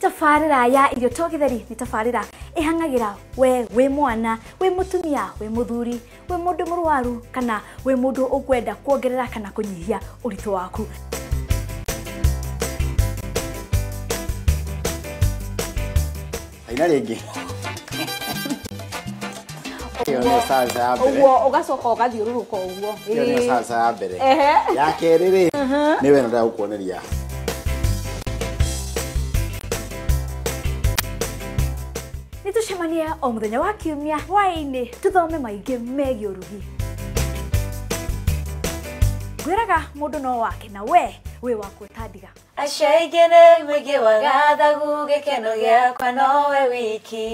Tabarĩra ya irio to gĩtheri nĩ tabarĩra ĩhang'agĩra we wĩ mwana, wĩ mũtumia, wĩ mũthuri, wĩ mũndũ mũrwaru kana wĩ mũndũ ũkwenda kuongerera kana kũnyihia ũritũ waku. Aina rĩngĩ. Ĩyo nĩyo salsa ya mbere. Ũguo ũgacoka ũgathiũrũrũka ũguo. Ĩyo nĩyo salsa ya mbere. Ehe. Ya kerĩ rĩ, nĩ we ndĩrenda gũkuoneria. Nĩ tũcemanie o mũthenya wa kiumia hwaĩ-inĩ tũthome maingĩ megiĩ ũrugi. Ngwĩraga mũndũ no wake na we wĩ wa gwĩtandiga. Acio aingĩ nĩ mũingĩ wa gathagu, gĩkeno gĩakwa nowe wiki.